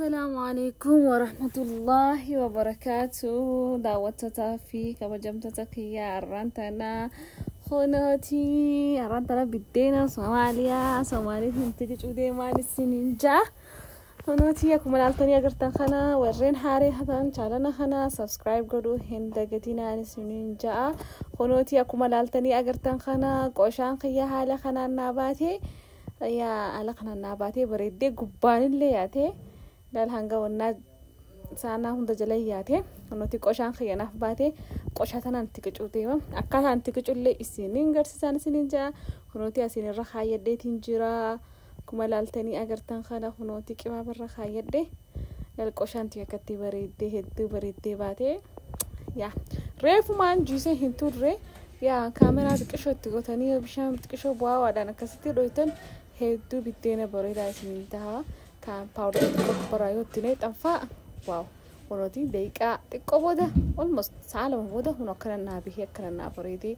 Assalaamu alaikum warahmatullaahi wabarakaatu. Daawwattootaa fi kabajamtoota kiyyaa, har'aan tana kunooti har'aan tana biddeena Somaaliyaa Somaaliitiin tiqicuu deemaan isiniin jaa. Kunooti akkuma ilaaltanii agartan kana, warreen haaree hatan channel kana subscribe godhuu hin dagatinaan isiniin jaa. Kunooti akkuma ilaaltanii agartan kana, qoshaan kiyya haala kanaan naa baate, yaa haala kanaan naa baatee bareeddee gubbaanillee yaatee laal hanga wannaa saanaa hunda jala yaate. Kunooti qoshaan kiyyanaaf baate, qoshaa tanaan itti qicuu deema. Akkaataan itti qicullee isiniin garsiisaan isiniin jaa. Kunooti asiin irra kaayyadheetiin jira. Akkuma ilaaltanii agartan kana, kunooti qibaabarra kaayyadhe. Laal, qoshaan tiyya akkatti bareeddee, hedduu bareeddee baate. Yaa reefumaan jiisee hin turre. Yaa kaameraa xiqqishoo itti gootanii bishaan xiqqishoo bu'aawaadhaan akkasitti dhoytan, hedduu biddeena bareedaa isiniin ta'a. Kan powder xiqqoo gubbaraa yoo itti naqxan wow. Kunooti daqiiqaa xiqqoo booda, almost sa'a 2 booda, kun akkana naa bihee, akkana naa bareedee.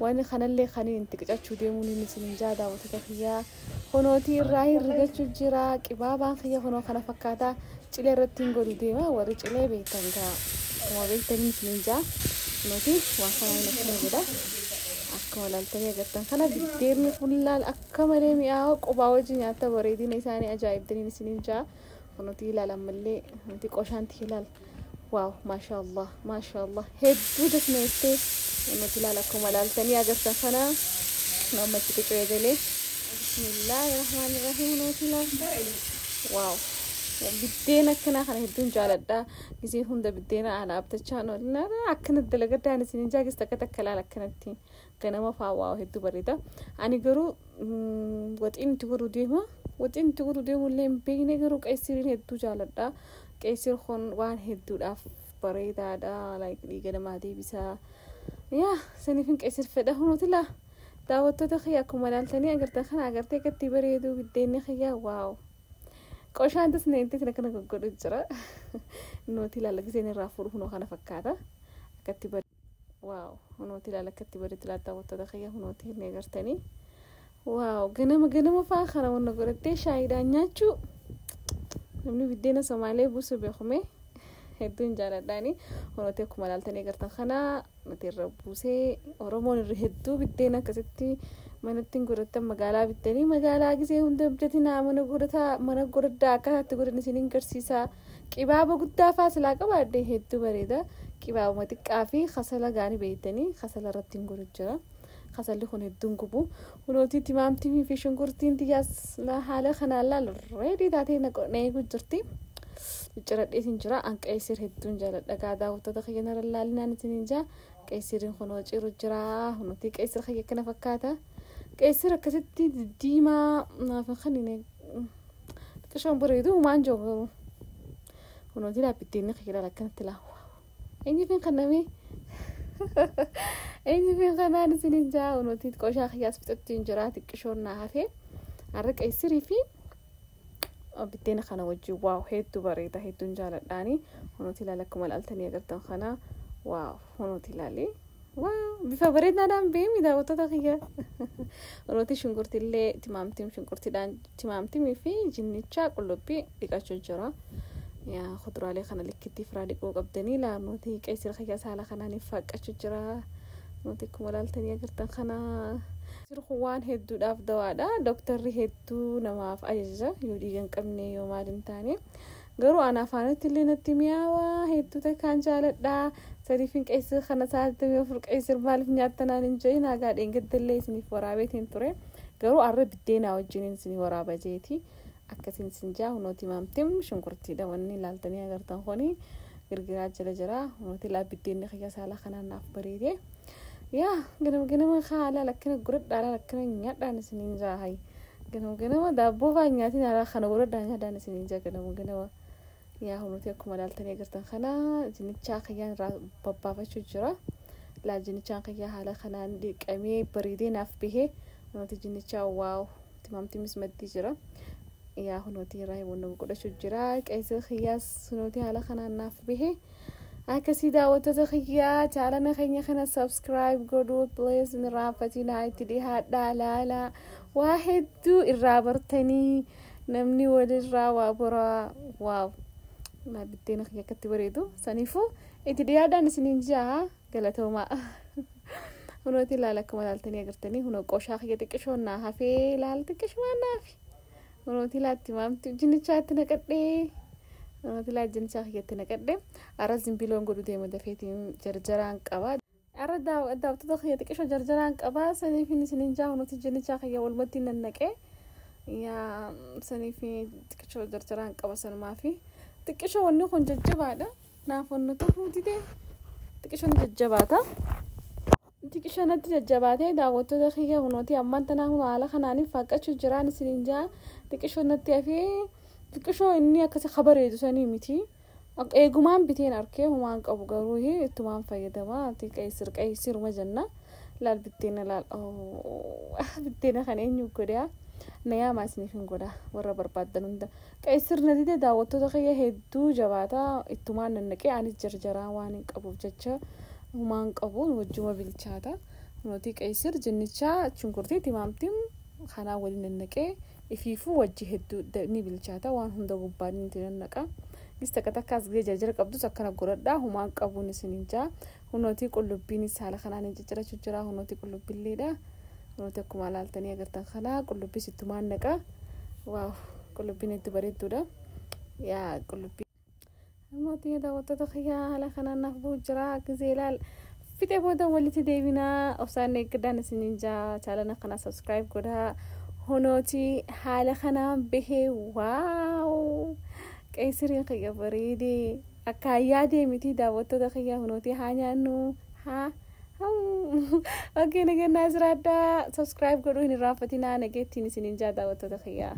Wanni kanallee kan inni itti qicachuu deemuun inni isiniin jaa, daawwattoota kiyyaa. Kunooti irraa hin rigachuu jira. Qibaabaan kiyya kunoo kana fakkaata. Cilee irratti hin godhu deema. Warri cilee beektan gaa akkuma beektanii isiniin jaa. Kunooti waan kanaan akkana godha. Akkuma ilaaltanii agartan kana, biddeenni kun laal akka malee mi'aawa. Qubaa wajji nyaatta, bareedina isaanii ajaa'ibdaniin isiniin jaa. Kunooti ilaal ammallee nuti qoshaanti ilaal. Wow, maashaallah, maashaallah, hedduu dasneessee. Nuti ilaal, akkuma ilaaltanii agartan kana, ammatti qicuu eegalee. Bismillaahi rahmaani rahiim. Nuti ilaal, wow, biddeen akkanaa kana hedduun jaaladha. Gisee hunda biddeena haala abtachaa akkanatti dalagadhaan isiniin jaagis takka takka laal akkanatti ganama faa, wow, hedduu bareeda. Ani garuu waxiin itti godhu deema. Waxiin itti godhu deemu illee hin beekne, garuu qeessiriin hedduu jaaladha. Qeessir kun waan hedduudhaaf bareedaadha. Like dhiiga namaa deebisaa. Yaa saniif hin qeessir fedha. Hunuti laa daawwattoota kiyya, akkuma ilaaltanii agartan kana, agartee akkatti bareedu biddeenni kiyya, wow. Qoshaan tasneetti akkana goggodhu jira. Nuti ilaala, giseen irraa fuudhu hunoo kana fakkaata. Akkatti bareedu. Wow, hunooti ilaala akkatti bareedu laata, daawwattoota kiyya, hunooti hin agartanii. Wow, ganama ganama fa'aa kana wanna godhattee shaayiidhaan nyaachuu, namni biddeena Somaalee buusu beekume hedduun jaaladhaani. Hunooti akkuma ilaaltanii agartan kana nuti irra buusee. Oromoon irra hedduu biddeena akkasitti manatti hin godhatan. Magaalaa bittanii magaalaa gisee hunda bitatinaa, mana godhataa, mana godhadhaa. Akkaataatti godhan isiniin garsiisaa. Qibaaba guddaa fa'aa silaa qabaadhe hedduu bareeda. Qibaabuma xiqqaa fi kasala gaanii beektanii kasala irratti hin godhu jira. Kasalli kun hedduun gubu. Hunooti timaamtii fi shunkurtiin tiyyaas haala kanaan laal ready taatee na eeguu jirti. Ciradheetiin jira. An qeessir hedduun jaaladha. Gaa daawwattoota kiyya, narra laalinaan isiniin jaa. Qeessiriin kunoo ciru jira. Hunooti qeessir kiyya akkana fakkaata. Qeessir akkasitti diimaa naaf hin kennine. Xiqqishoon bareedu waan jiru garuu. Hunooti laabbittiin kiyya laal akkanatti laa. Eenyu fin kannamee? Eenyu fin kanaan isiniin jaa. Hunooti qoshaa kiyyaas fixattiin jira. Xiqqishoon naa hafee. Har'a qeessirii fi biddeena kana wajjin, wow, hedduu bareeda, hedduun jaaladhaani. Hunooti ilaala, akkuma ilaaltanii agartan kana, wow, hunooti ilaali. Wow, bifa bareedaadhaan beemi, daawwattoota kiyya. Hunooti shunkurtiillee timaamtiin shunkurtiidhaan timaamtimii fi jinnicha qullubbii dhiqachuu jira. Yaa kuduraalee kana likkitti firaa dhiquu qabdanii. Laanuuti qeessira kiyya saala kanaan faaqqachuu jira. Nuti akkuma ilaaltanii agartan kana. Kun waan hedduudhaaf dawaadha. Dooktarri hedduu namaaf ajaja yoo dhiiga hin qabne, yoo maal hin taane. Garuu ana afaanitti illee natti mi'aawaa, hedduu takkaan jaaladha. Sadiifin qeessir kana 84 qeessir maaliif nyaattanaan hin jedhin. Hagaa dheengadda isiniif waraabeetiin ture. Garuu har'a biddeenaa wajjin isinii waraaba jeeti. Akkasiin isin jaa. Hunooti maamtim shunkurtiidha wanni ilaaltanii agartan kuni girgiraa jala jira. Hunooti laa biddeenni kiyya saala kanaan naaf bareede. Yaa ganama ganama haala lakkina godhadhaa, laala akkana nyaadhaan isiniin jaa hayi. Ganama ganama daabboo fa'aa nyaatiin, haala kana godhadhaa nyaadhaan isiniin jaa ganama ganama. Yaa hunuti akkuma ilaaltanii agartan kana, jinnichaa kiyyaan irraa babbaafachuu jira. Laa jinnichaan kiyyaa haala kanaan dhiqamee bareedee naaf bahee. Hunuti jinnichaa, wow, timaamtimis maddii jira. Yaa hunuti irraa wanna godhachuu jira. Qeessa kiyyaas hunuti haala kanaan naaf bahee. Akkasii daawwattoota kiyyaa, channel keenya kana subscribe godhuu please hin irraanfatinaa. Itti dhihaadhaa, laalaa, waa hedduu irraa bartanii. Namni walirraa waa boraa. Waaw, naa biddeena kiyya akkatti bareedu. Saniifuu itti dhiyaadhaan isiniin jaa, galatoomaa. Hunooti ilaala, akkuma ilaaltanii agartanii, hunoo qoshaa kiyya xiqqishoon naa hafee, ilaala, xiqqishumaan naafi. Hunooti ilaatti maamti jinnichaatti naqadhee. Hunooti ilaala, jinnichaa kiyyatti naqadhee. Ara zimbiloon godhu deema, dafeetiin jarjaraan qaba. Ara daawwattoota kiyya, xiqqishoo jarjaraan qaba. Saniif isiniin jaa, hunooti jinnichaa kiyya walumatti nannaqee. Yaa, saniif xiqqishoo jarjaraan qaba sanumaafi. Xiqqishoo wanni kun jajjabaadha. Naaf wanni ta'uu didee xiqqishoon jajjabaata. Xiqqishoo natti jajjabaatee, daawwattoota kiyya. Hunooti ammaan tanaa hun haala kanaaniif faaqqachuu jiraan isiniin jaa. Xiqqishoo natti hafee, xiqqishoo inni akkasi kabareedu sanii miti. Eegumaan biteen arkee humaan qabu, garuu ittumaan fayyadama. Qeessir qeessiruma jenna. Laal biddeena, laal biddeena kana eenyu godhaa? Na yaamaa, isiniif hin godha warra barbaaddan hunda. Qeessir na dide, daawwattoota kiyya, hedduu jabaata. Ittumaan nannaqee, anis jarjaraa waan hin qabuuf jecha humaan qabu, wajjuma bilchaata. Hunooti qeessir, jinnichaa, shunkurtii, timaamtiin kanaa waliin nannaqee ifiifuu wajji hedduu ni bilchaata. Waan hunda gubbaan ni nannaqa. Gis takka takkaas gizee jarjara qabdus akkana godhadhaa, humaan qabuun isiniin jaa. Hunooti qullubbiinis haala kanaan hin ciccirachuu jira. Hunooti qullubbiilleedha. Hunooti akkuma ilaaltanii agartan kana qullubbiis ittumaan naqa. Waaw, qullubbiin itti bareedduudha. Yaa qullubbii. Hunooti daawwattoota kiyyaa, haala kanaan naaf bu'u jira. Gizee ilaal fixee booda walitti deebinaa, obsaan eeggadaan isiniin jaa. Channel kana subscribe godhaa. Hunooti haala kanaan bahee. Waaw, qeessiriin kiyya bareedee akka yaadee miti, daawwattoota kiyya. Hunooti haa nyaannu haa. Okay, nagannaa jiraadhaa. Subscribe godhuu hin irraanfatinaa. Nageettiin isiniin jaa, daawwattoota kiyyaa.